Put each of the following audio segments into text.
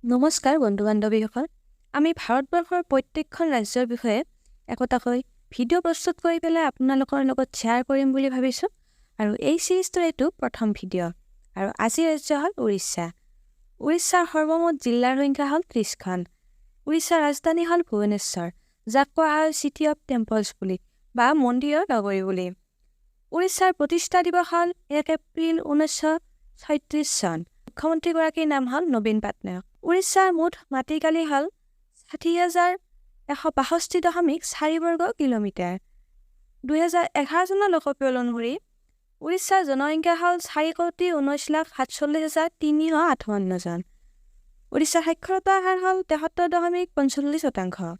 নমস্কাৰ বন্ধু বান্ধৱীসকল, আমি ভাৰতবৰ্ষৰ প্ৰত্যেকখন ৰাজ্যৰ বিষয়ে একোটাকৈ ভিডিঅ' প্ৰস্তুত কৰি পেলাই আপোনালোকৰ লগত শ্বেয়াৰ কৰিম বুলি ভাবিছোঁ আৰু এই চিৰিজটোৰ এইটো প্ৰথম ভিডিঅ'। আৰু আজিৰ ৰাজ্য হ'ল উৰিষ্যা। উৰিষ্যাৰ সৰ্বমুঠ জিলাৰ সংখ্যা হ'ল 30খন। উৰিষ্যাৰ ৰাজধানী হ'ল ভুৱনেশ্বৰ, যাক কোৱা হয় চিটি অফ টেম্পলছ বুলি বা মন্দিৰৰ নগৰী বুলি। উৰিষ্যাৰ প্ৰতিষ্ঠা দিৱস হ'ল 1 এপ্ৰিল 1936 চন। মুখ্যমন্ত্ৰীগৰাকীৰ নাম হ'ল নবীন পাটনায়ক। উৰিষ্যাৰ মুঠ মাটিকালি হ'ল 60,162.4 বৰ্গ কিলোমিটাৰ। 2011 চনৰ লোকপিয়ল অনুসৰি উৰিষ্যাৰ জনসংখ্যা হ'ল 4,19,47,358 জন। উৰিষ্যাৰ সাক্ষৰতাৰ হাৰ হ'ল 73.45%।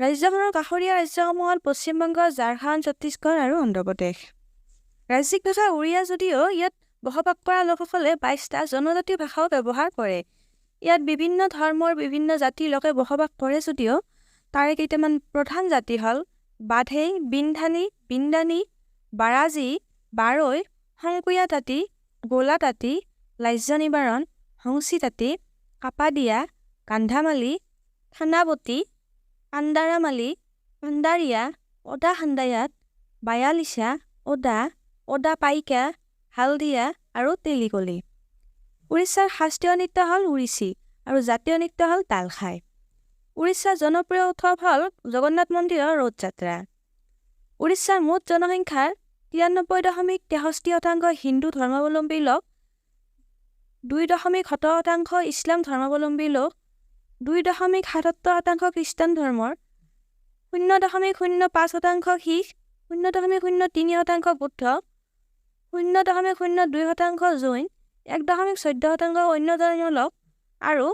ৰাজ্যখনৰ কাষৰীয়া ৰাজ্যসমূহ হ'ল পশ্চিমবংগ, ঝাৰখণ্ড, ছত্তীশগড় আৰু অন্ধ্ৰপ্ৰদেশ। ৰাজ্যিক ভাষা উৰিয়া যদিও ইয়াত বসবাস কৰা লোকসকলে 22টা জনজাতীয় ভাষাও ব্যৱহাৰ কৰে। ইয়াত বিভিন্ন ধৰ্মৰ, বিভিন্ন জাতিৰ লোকে বসবাস কৰে যদিও তাৰে কেইটামান প্ৰধান জাতি হ'ল বাধেই, বিন্ধানী, বিন্দানী, বাৰাজী, বাৰৈ, শংকুয়া তাঁতী, গোলা তাঁতী, লাজ্য নিবাৰণ, হংচী তাঁতী, কাপাদিয়া, গান্ধামালী, থানাপতি, পাণ্ডাৰামালী, পাণ্ডাৰিয়া, অদা খান্দায়াত, বায়ালিচা, অদা, অদা পাইকা, হালধীয়া আৰু তেলিকলি। উৰিষ্যাৰ শাস্ত্ৰীয় নৃত্য হ'ল উৰিচি আৰু জাতীয় নৃত্য হ'ল তালখাই। উৰিষ্যাৰ জনপ্ৰিয় উৎসৱ হ'ল জগন্নাথ মন্দিৰৰ ৰথযাত্ৰা। উৰিষ্যাৰ মুঠ জনসংখ্যাৰ 93.63% হিন্দু ধৰ্মাৱলম্বী লোক, 2.17% ইছলাম ধৰ্মাৱলম্বী লোক, 2.77% খ্ৰীষ্টান ধৰ্মৰ, 0.05% শিখ, 0.03% বৌদ্ধ, 0.02% জৈন, 1.14% অন্য ধৰ্মৰ লোক আৰু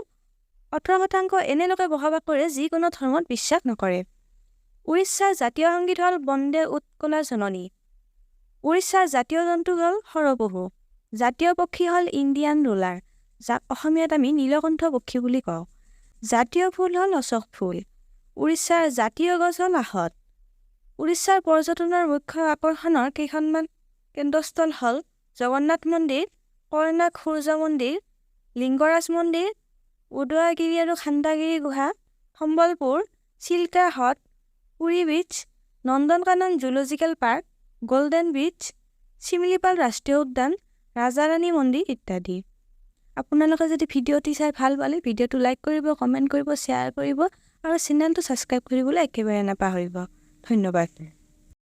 18% এনে লোকে বসবাস কৰে যি কোনো ধৰ্মত বিশ্বাস নকৰে। উৰিষ্যাৰ জাতীয় সংগীত হ'ল বন্দে উৎকলা জননী। উৰিষ্যাৰ জাতীয় জন্তু হ'ল শৰপহু। জাতীয় পক্ষী হ'ল ইণ্ডিয়ান ৰোলাৰ, যাক অসমীয়াত আমি নীলকণ্ঠ পক্ষী বুলি কওঁ। জাতীয় ফুল হ'ল অশোক ফুল। উৰিষ্যাৰ জাতীয় গছ হ'ল আহত। উৰিষ্যাৰ পৰ্যটনৰ মুখ্য আকৰ্ষণৰ কেইখনমান কেন্দ্ৰস্থল হ'ল জগন্নাথ মন্দিৰ, কোণাৰ্ক সূৰ্য মন্দিৰ, লিংগৰাজ মন্দিৰ, উদয়গিৰি আৰু খাণ্ডাগিৰি গুহা, সম্বলপুৰ, চিল্কা হ্ৰদ, Puri beach, Nandankanan zoological park, golden beach, Similipal ৰাষ্ট্ৰীয় উদ্যান, ৰাজাৰাণী মন্দিৰ ইত্যাদি। আপোনালোকে যদি ভিডিঅ'টি চাই ভাল পালে ভিডিঅ'টো লাইক কৰিব, কমেণ্ট কৰিব, শ্বেয়াৰ কৰিব আৰু চেনেলটো ছাবস্ক্ৰাইব কৰিবলৈ একেবাৰে নাপাহৰিব। ধন্যবাদ।